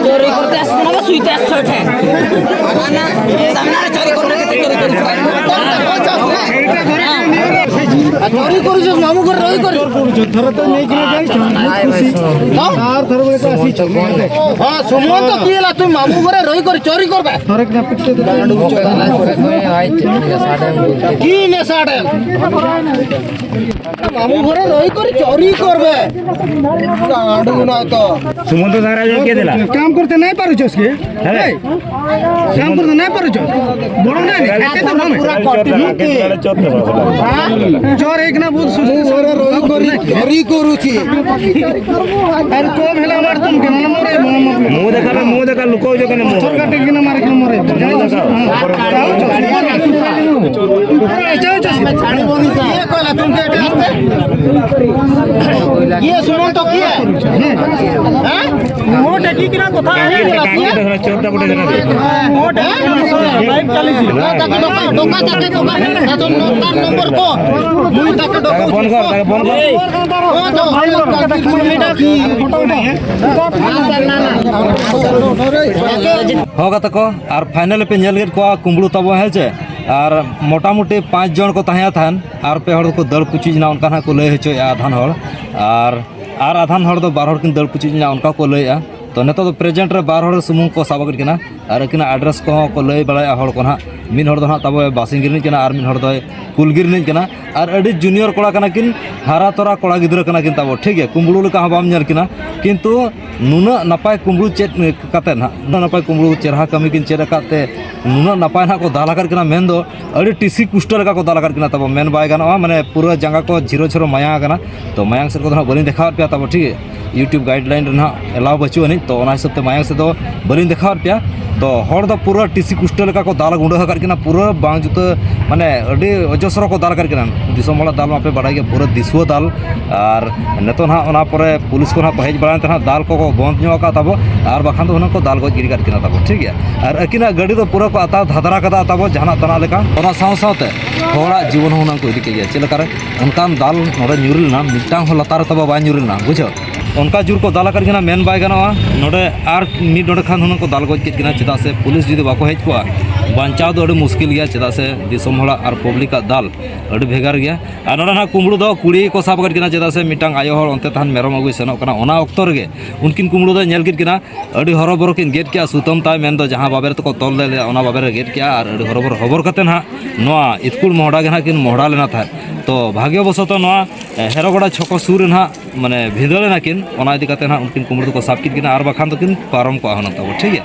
जो रिकॉर्ड टेस्ट ना, बस स्वीट टेस्ट छोट है। सामने चोरी कर रहे थे, चोरी कर रहे थे। চুরি কৰিছ, মামু ঘৰ ৰৈ কৰি। ধৰতে নেই কিনে যাই, খুশি। আর ধরবে তো আসি। হ্যাঁ, সুমন তো কি এলা, তুই মামু ঘরে রই করে চুরি করবে। ধরে কিনা পিটতে দে। কি নেশা ডেম? মামু ঘরে রই করে চুরি করবে। গাঁডু নয় তো। সুমন্ত সারা কে দিলা? কাম করতে নাই পারুছ আজকে? হ্যাঁ। এই, কাম করতে নাই পারুছ? বড় না, খেতে তো নামে। পুরা কটি মুক্তি। হ্যাঁ? एक ना बहुत सुस्ती से। और रोई करी, रोई करू छी। अरे तो भेला मार तुम के ना मरे, मरे। मुंह देखा बे, मुंह देखा, लुको जो कने मुंह। थोर काटे के ना मारे के मरे। मुंह देखा। ये कोला तुम के आस्ते? ये सुमन तो किए? हैं? मोटे की किना कोथा है? चोटा बोटे जना। मोटे की किना कोथा है? लाइव चली थी। डोका, डोका, डोका, डोका। नंबर को। मुंह तक डोका। बंद कर, बंद कर। ᱦᱚᱸ ᱜᱟᱛᱮ ᱠᱚ, ᱟᱨ ᱯᱷᱟᱭᱱᱟᱞ ᱯᱮ ᱧᱮᱞ ᱠᱮᱫ ᱠᱚᱣᱟ ᱠᱩᱢᱵᱽᱲᱩ ᱛᱟᱵᱚ, ᱦᱮᱸ ᱪᱮ? ᱟᱨ ᱢᱚᱴᱟᱢᱩᱴᱤ ᱯᱟᱸᱪ ᱡᱚᱱ ᱠᱚ ᱛᱟᱦᱮᱸ ᱛᱟᱦᱮᱱ, ᱟᱨ ᱯᱮ ᱦᱚᱲ ᱫᱚᱠᱚ ᱫᱟᱹᱲ ᱯᱩᱪᱩᱡ ᱮᱱᱟ, ᱚᱱᱠᱟ ᱱᱟᱦᱟᱜ ᱠᱚ ᱞᱟᱹᱭ ᱦᱚᱪᱚᱭᱮᱫᱼᱟ ᱟᱫᱷᱟᱱ ᱦᱚᱲ᱾ ᱟᱨ, ᱟᱨ ᱟᱫᱷᱟᱱ ᱦᱚᱲ ᱫᱚ ᱵᱟᱨ ᱦᱚᱲ ᱠᱤᱱ ᱫᱟᱹᱲ ᱯᱩᱪᱩᱡ ᱮᱱᱟ, ᱚᱱᱠᱟ ᱠᱚ ᱞᱟᱹᱭᱮᱫᱼᱟ᱾ ᱛᱚ, ᱱᱤᱛᱚᱜ ᱫᱚ ᱯᱨᱮᱡᱮᱱᱴ ᱨᱮ ᱵᱟᱨ ᱦᱚᱲ ᱥᱩᱢᱩᱝ ᱠᱚ ᱥᱟᱵ ᱟᱠᱟᱫ ᱠᱤᱱᱟ᱾ ᱟᱨ ᱟᱹᱠᱤᱱᱟᱜ ᱮᱰᱨᱮᱥ ᱠᱚᱦᱚᱸ ᱠᱚ ᱞᱟᱹᱭ ᱵᱟᱲᱟᱭᱮᱫᱼᱟ ᱦᱚᱲ ᱠᱚ ᱱᱟᱦᱟᱜ᱾ ᱢᱤᱫ ᱦᱚᱲ ᱫᱚ ᱱᱟᱦᱟᱜ ᱛᱟᱵᱚ ᱵᱟᱥᱤᱝᱜᱤ ᱨᱤᱱᱤᱡ ᱠᱟᱱᱟ, ᱟᱨ ᱢᱤᱫ ᱦᱚᱲ ᱫᱚᱭ ᱠᱩᱞᱜᱤ ᱨᱤᱱᱤᱡ ᱠᱟᱱᱟ᱾ ᱟᱨ ᱟᱹᱰᱤ ᱡᱩᱱᱤᱭᱚᱨ ᱠᱚᱲᱟ ᱠᱟᱱᱟ ᱠᱤᱱ, ᱦᱟᱨᱟ ᱛᱚᱨᱟ ᱠᱚᱲᱟ ᱜᱤᱫᱽᱨᱟᱹ ᱠᱟᱱᱟ ᱠᱤᱱ ᱛᱟᱵᱚ, ᱴᱷᱤᱠ ᱜᱮᱭᱟ, ᱠᱩᱢᱵᱽᱲᱩ ᱞᱮᱠᱟ ᱦᱚᱸ ᱵᱟᱢ ᱧᱮᱞ ᱠᱤᱱᱟ, ᱠᱤᱱᱛᱩ ᱱᱩᱱᱟᱹᱜ ᱱᱟᱯᱟᱭ ᱠᱩᱢᱵᱽᱲᱩ ᱪᱮᱫ ᱠᱟᱛᱮ ᱱᱟᱦᱟᱜ, ᱱᱩᱱᱟᱹᱜ ᱱᱟᱯᱟᱭ ᱠᱩᱢᱵᱽᱲᱩ ᱪᱮᱨᱦᱟ ᱠᱟᱹᱢᱤ ᱠᱤᱱ ᱪᱮᱫ ᱟᱠᱟᱫ ᱛᱮ, ᱱᱩᱱᱟᱹᱜ ᱱᱟᱯᱟᱭ ᱱᱟᱦᱟᱜ ᱠᱚ ᱫᱟᱞ ᱟᱠᱟᱫ ᱠᱤᱱᱟ, ᱢᱮᱱᱫᱚ ᱟᱹᱰᱤ ᱴᱤᱥᱤ ᱠᱩᱥᱴᱟᱹ ᱞᱮᱠᱟ ᱠᱚ ᱫᱟᱞ ᱟᱠᱟᱫ ᱠᱤᱱᱟ ᱛᱟᱵᱚ, ᱢᱮᱱ ᱵᱟᱭ ᱜᱟᱱᱚᱜᱼᱟ, ᱢᱟᱱᱮ ᱯᱩᱨᱟᱹ ᱡᱟᱸᱜᱟ ᱠᱚ ᱡᱷᱤᱨᱚ ᱡᱷᱤᱨᱚ ᱢᱟᱭᱟ ᱟᱠᱟᱱᱟ᱾ ᱛᱚ ᱢᱟᱭᱟᱝ ᱥᱮᱫ ᱠᱚᱫᱚ ᱱᱟᱦᱟᱜ ᱵᱟᱹᱞᱤᱧ ᱫᱮᱠᱷᱟᱣᱟᱫ ᱯᱮᱭᱟ ᱛᱟᱵᱚ, ᱴᱷᱤᱠ ᱜᱮᱭᱟ᱾ YouTube guideline ᱨᱮ ᱱᱟᱦᱟᱜ allow ᱵᱟᱹᱪᱩᱜ ᱟᱹᱱᱤᱡ, ᱛᱚ ᱚᱱᱟ ᱦᱤᱥᱟᱹᱵ ᱛᱮ ᱢᱟᱭᱟᱝ ᱥᱮᱫ ᱫᱚ ᱵᱟᱹᱞᱤᱧ ᱫᱮᱠᱷᱟᱣᱟᱫ ᱯᱮᱭᱟ᱾ ᱛᱚ ᱦᱚᱲ ᱫᱚ ᱯᱩᱨᱟᱹ ᱴᱤᱥᱤ ᱠᱩᱥᱴᱟᱹ ᱞᱮᱠᱟ ᱠᱚ ᱫᱟᱞ ᱜᱩᱸᱰᱟᱹ ᱟᱠᱟᱫ ᱠᱤᱱᱟ, ᱯᱩᱨᱟᱹ ᱵᱟᱝ ᱡᱩᱛᱟᱹ, ᱢᱟᱱᱮ ᱟᱹᱰᱤ ᱚᱡᱚᱥᱨᱚ ᱠᱚ ᱫᱟᱞ ᱟᱠᱟᱫ ᱠᱤᱱᱟ᱾ ᱫᱤᱥᱚᱢ ᱦᱚᱲᱟᱜ ᱫᱟᱞ ᱢᱟᱯᱮ ᱵᱟᱲᱟᱭ ᱜᱮᱭᱟ, ᱯᱩᱨᱟᱹ ᱫᱤᱥᱩᱣᱟᱹ ᱫᱟᱞ᱾ ᱟᱨ ᱱᱤᱛᱚᱜ ᱱᱟᱦᱟᱜ ᱚᱱᱟ ᱯᱚᱨᱮ ᱯᱩᱞᱤᱥ ᱠᱚ ᱱᱟᱦᱟᱜ ᱠᱚ ᱦᱮᱡ ᱵᱟᱲᱟᱭᱮᱱ ᱛᱮ ᱱᱟᱦᱟᱜ ᱫᱟᱞ ᱠᱚᱠᱚ ᱵᱚᱱᱫ ᱧᱚᱜ ᱟᱠᱟᱫ ᱛᱟᱵᱚ, ᱟᱨ ᱵᱟᱠᱷᱟᱱ ᱫᱚ ᱦᱩᱱᱟᱹᱝ ᱠᱚ ᱫᱟᱞ ᱜᱚᱡ ᱜᱤᱰᱤ ᱠᱟᱜ ᱠᱤᱱᱟ ᱛᱟᱵᱚ, ᱴᱷᱤᱠ ᱜᱮᱭᱟ᱾ ᱟᱨ ᱟᱹᱠᱤᱱᱟᱜ ᱜᱟᱹᱰᱤ ᱫᱚ ᱯᱩᱨᱟᱹ ᱠᱚ ᱟᱛᱟᱨ ᱫᱷᱟᱫᱨᱟ ᱠᱟᱫᱟ ᱛᱟᱵᱚ, ᱡᱟᱦᱟᱱᱟᱜ ᱛᱟᱱᱟᱜ ᱞᱮᱠᱟ᱾ ᱚᱱᱟ ᱥᱟᱶ ᱥᱟᱶᱛᱮ ᱦᱚᱲᱟᱜ ᱡᱤᱵᱚᱱ ᱦᱚᱸ ᱦᱩᱱᱟᱹᱝ ᱠᱚ ᱤᱫᱤ ᱠᱮᱫ ᱜᱮᱭᱟ᱾ ᱪᱮᱫ ᱞᱮᱠᱟᱨᱮ ᱚᱱᱠᱟᱱ ᱫᱟᱞ ᱱᱚᱰᱮ ᱧᱩᱨ ᱞᱮᱱᱟ, ᱢᱤᱫᱴᱟᱝ ᱦᱚᱸ ᱞᱟᱛᱟᱨ ᱨᱮ ᱛᱟᱵᱚ ᱵᱟᱭ ᱧᱩᱨ ᱞᱮᱱᱟ, ᱵᱩᱡᱷᱟᱹᱣ᱾ ᱚᱱᱠᱟ ᱡᱳᱨ ᱠᱚ ᱫᱟᱞ ᱟᱠᱟᱫ ᱠᱤᱱᱟ, ᱢᱮᱱ ᱵᱟᱭ ᱜᱟᱱᱚᱜᱼᱟ᱾ ᱱᱚᱰᱮ ᱟᱨ ᱢᱤᱫ ᱱᱚᱰᱮ ᱠᱷᱟᱱ ᱦᱩᱱᱟᱹᱝ ᱠᱚ ᱫᱟᱞ ᱜᱚᱡ ᱠᱮᱫ ᱠᱤᱱᱟ, ᱪᱮᱫᱟᱜ ᱥᱮ ᱯᱩᱞᱤᱥ ᱡᱩᱫᱤ ᱵᱟᱠᱚ ᱦᱮᱡ ᱠᱚᱜᱼᱟ, ᱵᱟᱧᱪᱟᱣ ᱫᱚ ᱟᱹᱰᱤ ᱢᱩᱥᱠᱤᱞ ᱜᱮᱭᱟ, ᱪᱮᱫᱟᱜ ᱥᱮ ᱫᱤᱥᱚᱢ ᱦᱚᱲᱟᱜ ᱟᱨ ᱯᱟᱵᱽᱞᱤᱠᱟᱜ ᱫᱟᱞ ᱟᱹᱰᱤ ᱵᱷᱮᱜᱟᱨ ᱜᱮᱭᱟ᱾ ᱟᱨ ᱱᱚᱰᱮ ᱱᱟᱦᱟᱜ ᱠᱩᱢᱵᱽᱲᱩ ᱫᱚ ᱠᱩᱲᱤ ᱜᱮᱠᱚ ᱥᱟᱵ ᱟᱠᱟᱫ ᱠᱤᱱᱟ, ᱪᱮᱫᱟᱜ ᱥᱮ ᱢᱤᱫᱴᱟᱝ ᱟᱭᱳ ᱦᱚᱲ ᱚᱱᱛᱮ ᱛᱟᱦᱮᱱ ᱢᱮᱨᱚᱢ ᱟᱹᱜᱩᱭ ᱥᱮᱱᱚᱜ ᱠᱟᱱᱟ, ᱚᱱᱟ ᱚᱠᱛᱚ ᱨᱮᱜᱮ ᱩᱱᱠᱤᱱ ᱠᱩᱢᱵᱽᱲᱩ ᱫᱚᱭ ᱧᱮᱞ ᱠᱮᱫ ᱠᱤᱱᱟ, ᱟᱹᱰᱤ ᱦᱚᱨᱚᱵᱚᱨᱚ ᱠᱤᱱ ᱜᱮᱫ ᱠᱮᱜᱼᱟ ᱥᱩᱛᱟᱹᱢ ᱛᱟᱭ, ᱢᱮᱱᱫᱚ ᱡᱟᱦᱟᱸ ᱵᱟᱵᱮᱨ ᱛᱮᱠᱚ ᱛᱚᱞ ᱞᱮᱫ ᱞᱮᱫᱟ, ᱚᱱᱟ ᱵᱟᱵᱮᱨ ᱨᱮ ᱜᱮᱫ ᱠᱮᱜᱼᱟ᱾ ᱟᱨ ᱟᱹᱰᱤ ᱦᱚᱨᱚᱵᱚᱨᱚ ᱦᱚᱵᱚᱨ ᱠᱟᱛᱮ ᱱᱟᱦᱟᱜ ᱱᱚᱣᱟ ᱤᱛᱠᱩᱲ ᱢᱚᱦᱰᱟ ᱜᱮ ᱱᱟᱦᱟᱜ ᱠᱤᱱ ᱢᱚᱦᱰᱟ ᱞᱮᱱᱟ ᱛᱟᱦᱮᱸᱫ᱾ ᱛᱚ ᱵᱷᱟᱜᱽᱭᱚ ᱵᱚᱥᱚᱛᱚ ᱱᱚᱣᱟ ᱦᱮᱨᱚᱜᱚᱲᱟ ᱪᱷᱚᱠᱚ ᱥᱩᱨ ᱨᱮ ᱱᱟᱦᱟᱜ ᱢᱟᱱᱮ ᱵᱷᱤᱸᱫᱟᱹᱲ ᱮᱱᱟᱠᱤᱱ, ᱚᱱᱟ ᱤᱫᱤ ᱠᱟᱛᱮ ᱱᱟᱦᱟᱜ ᱩᱱᱠᱤᱱ ᱠᱩᱢᱵᱽᱲᱩ ᱫᱚᱠᱚ ᱥᱟᱵ ᱠᱮᱫ ᱠᱤᱱᱟ ᱟᱨ ᱵᱟᱠᱷᱟᱱ ᱫᱚᱠᱤᱱ ᱯᱟᱨᱚᱢ ᱠᱚᱜᱼᱟ ᱦᱩᱱᱟᱹᱝ ᱛᱟᱵᱚ, ᱴᱷᱤᱠ ᱜᱮᱭᱟ᱾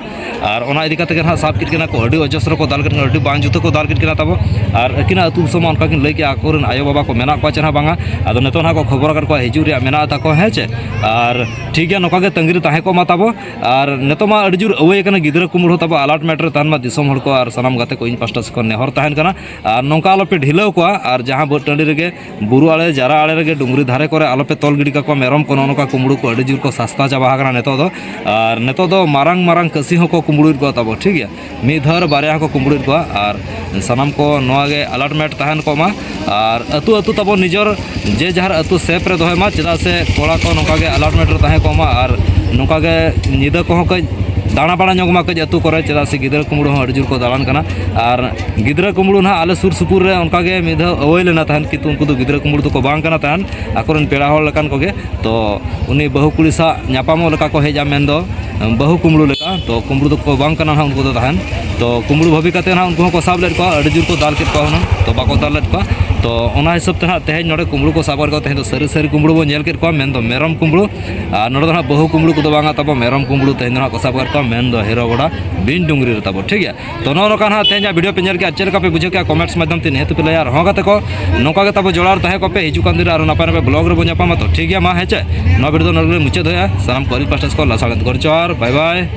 ᱟᱨ ᱚᱱᱟ ᱤᱫᱤ ᱠᱟᱛᱮ ᱜᱮ ᱱᱟᱦᱟᱜ ᱥᱟᱵ ᱠᱮᱫ ᱠᱤᱱᱟ ᱠᱚ, ᱟᱹᱰᱤ ᱚᱡᱚᱥᱨᱚ ᱠᱚ ᱫᱟᱞ ᱠᱮᱫ ᱠᱤᱱᱟ, ᱟᱹᱰᱤ ᱵᱟᱝ ᱡᱩᱛᱟᱹ ᱠᱚ ᱫᱟᱞ ᱠᱮᱫ ᱠᱤᱱᱟ ᱛᱟᱵᱚ᱾ ᱟᱨ ᱟᱹᱠᱤᱱᱟᱜ ᱟᱹᱛᱩ ᱫᱤᱥᱚᱢ ᱢᱟ ᱚᱱᱠᱟ ᱠᱤᱱ ᱞᱟᱹᱭ ᱠᱮᱜᱼᱟ ᱟᱠᱚᱨᱮᱱ ᱟᱭᱳᱼᱵᱟᱵᱟ ᱠᱚ ᱢᱮᱱᱟᱜ ᱠᱚᱣᱟ ᱪᱮ ᱱᱟᱦᱟᱜ ᱵᱟᱝᱟ᱾ ᱟᱫᱚ ᱱᱤᱛᱚᱜ ᱱᱟᱦᱟᱜ ᱠᱚ ᱠᱷᱚᱵᱚᱨ ᱟᱠᱟᱫ ᱠᱚᱣᱟ ᱦᱤᱡᱩᱜ ᱨᱮᱭᱟᱜ ᱢᱮᱱᱟᱜ ᱛᱟᱠᱚ, ᱦᱮᱸ ᱪᱮ᱾ ᱟᱨ ᱴᱷᱤᱠ ᱜᱮᱭᱟ, ᱱᱚᱝᱠᱟ ᱜᱮ ᱛᱟᱺᱜᱤ ᱨᱮ ᱛᱟᱦᱮᱸ ᱠᱚᱜ ᱢᱟ ᱛᱟᱵᱚ᱾ ᱟᱨ ᱱᱤᱛᱚᱜ ᱢᱟ ᱟᱹᱰᱤ ᱡᱳᱨ ᱟᱹᱣᱟᱹᱭ ᱟᱠᱟᱱᱟ, ᱜᱤᱫᱽᱨᱟᱹ ᱠᱩᱢᱵᱽᱲᱩ ᱦᱚᱸ ᱛᱟᱵᱚ ᱟᱞᱟᱴᱢᱮᱱᱴ ᱨᱮ ᱛᱟᱦᱮᱱ ᱢᱟ ᱫᱤᱥᱚᱢ ᱦᱚᱲ ᱠᱚ ᱟᱨ ᱥᱟᱱᱟᱢ ᱜᱟᱛᱮ ᱠᱚ ᱤᱧ ᱯᱟᱥᱴᱟ ᱥᱮᱫ ᱠᱷᱚᱱ ᱱᱮᱦᱚᱨ ᱛᱟᱦᱮᱱ ᱠᱟᱱᱟ᱾ ᱟᱨ ᱱᱚᱝᱠᱟ ᱟᱞᱚᱯᱮ ᱰᱷᱤᱞᱟᱹᱣ ᱠᱚᱣᱟ, ᱟᱨ ᱡᱟᱦᱟᱸ ᱵᱟᱹᱫᱽ ᱴᱟᱺᱰᱤ ᱨᱮᱜᱮ, ᱵᱩᱨᱩ ᱟᱲᱮ, ᱡᱟᱨᱟ ᱟᱲᱮ ᱨᱮᱜᱮ, ᱰᱩᱝᱨᱤ ᱫᱷᱟᱨᱮ ᱠᱚᱨᱮ ᱟᱞᱚᱯᱮ ᱛᱚᱞ ᱜᱤᱰᱤ ᱠᱟᱠᱚᱣᱟ ᱢᱮᱨᱚᱢ ᱠᱚ᱾ ᱱᱚᱜᱼᱚ ᱱᱚᱝᱠᱟ ᱠᱩᱢᱵᱽᱲᱩ ᱠᱚ ᱟᱹᱰᱤ ᱡᱳᱨ ᱠᱚ ᱥᱟᱥᱛᱟ ᱪᱟᱵᱟ ᱟᱠᱟᱱᱟ ᱱᱤᱛᱚᱜ ᱫᱚ᱾ ᱟᱨ ᱱᱤᱛᱚᱜ ᱫᱚ ᱢᱟᱨᱟᱝ ᱢᱟᱨᱟᱝ ᱠᱟᱹᱥᱤ ᱦᱚᱸᱠᱚ ᱠᱩᱢᱵᱽᱲᱩᱭᱮᱫ ᱠᱚᱣᱟ ᱛᱟᱵᱚ, ᱴᱷᱤᱠ ᱜᱮᱭᱟ᱾ ᱢᱤᱫ ᱫᱷᱟᱣ ᱨᱮ ᱵᱟᱨᱭᱟ ᱦᱚᱸᱠᱚ ᱠᱩᱢᱵᱽᱲᱩᱭᱮᱫ ᱠᱚᱣᱟ᱾ ᱟᱨ ᱥᱟᱱᱟᱢ ᱠᱚ ᱱᱚᱣᱟ ᱜᱮ ᱟᱞᱟᱴᱢᱮᱱᱴ ᱛᱟᱦᱮᱱ ᱠᱚᱜ ᱢᱟ᱾ ᱟᱨ ᱟᱹᱛᱩ ᱟᱹᱛᱩ ᱛᱟᱵᱚ ᱱᱤᱡᱚᱨ ᱡᱮ ᱡᱟᱦᱟᱨ ᱟᱹᱛᱩ ᱥᱮᱯ ᱨᱮ ᱫᱚᱦᱚᱭ ᱢᱟ, ᱪᱮᱫᱟᱜ ᱥᱮ ᱠᱚᱲᱟ ᱠᱚ ᱱᱚᱝᱠᱟ ᱜᱮ ᱟᱞᱟᱴᱢᱮᱱᱴ ᱨᱮ ᱛᱟᱦᱮᱸ ᱠᱚᱜ ᱢᱟ᱾ ᱟᱨ ᱱᱚᱝᱠᱟ ᱜᱮ ᱧᱤᱫᱟᱹ ᱠᱚᱦᱚᱸ ᱠᱟᱹᱡ ᱫᱟᱬᱟ ᱵᱟᱲᱟ ᱧᱚᱜ ᱢᱟ ᱠᱟᱹᱡ ᱟᱹᱛᱩ ᱠᱚᱨᱮ, ᱪᱮᱫᱟᱜ ᱥᱮ ᱜᱤᱫᱽᱨᱟᱹ ᱠᱩᱢᱵᱽᱲᱩ ᱦᱚᱸ ᱟᱹᱰᱤ ᱡᱳᱨ ᱠᱚ ᱫᱟᱬᱟᱱ ᱠᱟᱱᱟ᱾ ᱟᱨ ᱜᱤᱫᱽᱨᱟᱹ ᱠᱩᱢᱵᱽᱲᱩ ᱱᱟᱦᱟᱜ ᱟᱞᱮ ᱥᱩᱨ ᱥᱩᱯᱩᱨ ᱨᱮ ᱚᱱᱠᱟ ᱜᱮ ᱢᱤᱫ ᱫᱷᱟᱣ ᱟᱹᱣᱟᱹᱭ ᱞᱮᱱᱟ ᱛᱟᱦᱮᱱ, ᱠᱤᱱᱛᱩ ᱩᱱᱠᱩ ᱫᱚ ᱜᱤᱫᱽᱨᱟᱹ ᱠᱩᱢᱵᱽᱲᱩ ᱫᱚᱠᱚ ᱵᱟᱝ ᱠᱟᱱᱟ ᱛᱟᱦᱮᱱ, ᱟᱠᱚᱨᱮᱱ ᱯᱮᱲᱟ ᱦᱚᱲ ᱞᱮᱠᱟᱱ ᱠᱚᱜᱮ᱾ ᱛᱚ ᱩᱱᱤ ᱵᱟᱹᱦᱩ ᱠᱩᱲᱤ ᱥᱟᱶ ᱧᱟᱯᱟᱢᱚᱜ ᱞᱮᱠᱟ ᱠᱚ ᱦᱮᱡᱼᱟ, ᱢᱮᱱᱫᱚ ᱵᱟᱹᱦᱩ ᱠᱩᱢᱵᱽᱲᱩ ᱞᱮᱠᱟ᱾ ᱛᱚ ᱠᱩᱢᱵᱽᱲᱩ ᱫᱚᱠᱚ ᱵᱟᱝ ᱠᱟᱱᱟ ᱱᱟᱦᱟᱜ ᱩᱱᱠᱩ ᱫᱚ ᱛᱟᱦᱮᱱ᱾ ᱛᱚ ᱠᱩᱢᱵᱽᱲᱩ ᱵᱷᱟᱹᱵᱤ ᱠᱟᱛᱮ ᱱᱟᱦᱟᱜ ᱩᱱᱠᱩ ᱦᱚᱸᱠᱚ ᱥᱟᱵ ᱞᱮᱫ ᱠᱚᱣᱟ, ᱟᱹᱰᱤ ᱡᱳᱨ ᱠᱚ ᱫᱟᱞ ᱠᱮᱫ ᱠᱚᱣᱟ ᱦᱩᱱᱟᱹᱝ, ᱛᱚ ᱵᱟᱠᱚ ᱫᱟᱞ ᱞᱮᱫ ᱠᱚᱣᱟ᱾ ᱛᱚ ᱚᱱᱟ ᱦᱤᱥᱟᱹᱵ ᱛᱮ ᱱᱟᱦᱟᱜ ᱛᱮᱦᱮᱧ ᱱᱚᱰᱮ ᱠᱩᱢᱵᱽᱲᱩ ᱠᱚ ᱥᱟᱵ ᱠᱮᱫ ᱠᱚᱣᱟ, ᱛᱮᱦᱮᱧ ᱫᱚ ᱥᱟᱹᱨᱤ ᱥᱟᱹᱨᱤ ᱠᱩᱢᱵᱽᱲᱩ ᱵᱚᱱ ᱧᱮᱞ ᱠᱮᱫ ᱠᱚᱣᱟ, ᱢᱮᱱᱫᱚ ᱢᱮᱨᱚᱢ ᱠᱩᱢᱵᱽᱲᱩ᱾ ᱟᱨ ᱱᱚᱰᱮ ᱫᱚ ᱱᱟᱦᱟᱜ ᱵᱟᱹᱦᱩ ᱠᱩᱢᱵᱽᱲᱩ ᱠᱚᱫᱚ ᱵᱟᱝᱟ ᱛᱟᱵᱚ, ᱢᱮᱨᱚᱢ ᱠᱩᱢᱵᱽᱲᱩ ᱛᱮᱦᱮᱧ ᱫᱚ ᱱᱟᱦᱟᱜ ᱠᱚ ᱥᱟᱵ ᱠᱮᱫ ᱠᱚᱣᱟ, ᱢᱮᱱᱫᱚ ᱦᱮᱨᱚᱜᱚᱲᱟ ᱵᱤᱧ ᱰᱩᱝᱨᱤ ᱨᱮ ᱛᱟᱵᱚ, ᱴᱷᱤᱠ ᱜᱮᱭᱟ᱾ ᱛᱚ ᱱᱚᱜᱼᱚ ᱱᱚᱝᱠᱟ ᱱᱟᱦᱟᱜ ᱛᱮᱦᱮᱧᱟᱜ ᱵᱷᱤᱰᱤᱭᱳ ᱯᱮ ᱧᱮᱞ ᱠᱮᱜᱼᱟ, ᱪᱮᱫ ᱞᱮᱠᱟ ᱯᱮ ᱵᱩᱡᱷᱟᱹᱣ ᱠᱮᱜᱼᱟ ᱠᱚᱢᱮᱱᱴᱥ ᱢᱟᱫᱽᱫᱷᱚᱢ ᱛᱮ ᱱᱤᱦᱟᱹᱛ ᱯᱮ ᱞᱟᱹᱭᱟ᱾ ᱟᱨ ᱦᱚᱸ ᱜᱟᱛᱮ ᱠᱚ, ᱱᱚᱝᱠᱟ ᱜᱮ ᱛᱟᱵᱚ ᱡᱚᱲᱟᱣ ᱨᱮ ᱛᱟᱦᱮᱸ ᱠᱚᱜ ᱯᱮ, ᱦᱤᱡᱩᱜ ᱠᱟᱱ ᱫᱤᱱ ᱨᱮ ᱟᱨᱚ ᱱᱟᱯᱟᱭ ᱱᱟᱯᱟᱭ ᱵᱞᱚᱜ ᱨᱮᱵᱚᱱ ᱧᱟᱯᱟᱢᱟ᱾ ᱛᱚ ᱴᱷᱤᱠ ᱜᱮᱭᱟ, ᱢᱟ ᱦᱮᱸ ᱪᱮ, ᱱᱚᱣᱟ ᱵᱷᱤᱰᱤᱭᱳ ᱫᱚ ᱱᱚᱰᱮ ᱜᱮᱞᱤᱧ ᱢᱩᱪᱟᱹᱫ ᱫᱚᱦᱚᱭᱟ᱾ ᱥᱟᱱᱟᱢ ᱠᱚ ᱟᱹᱞᱤᱧ ᱯᱟᱥᱴᱟ ᱥᱮᱫ ᱠᱷᱚᱱ ᱞᱟᱥᱟᱲᱦᱮᱫ ᱜᱚᱰ ᱡᱚᱦᱟᱨ, ᱵᱟᱭ ᱵᱟᱭ᱾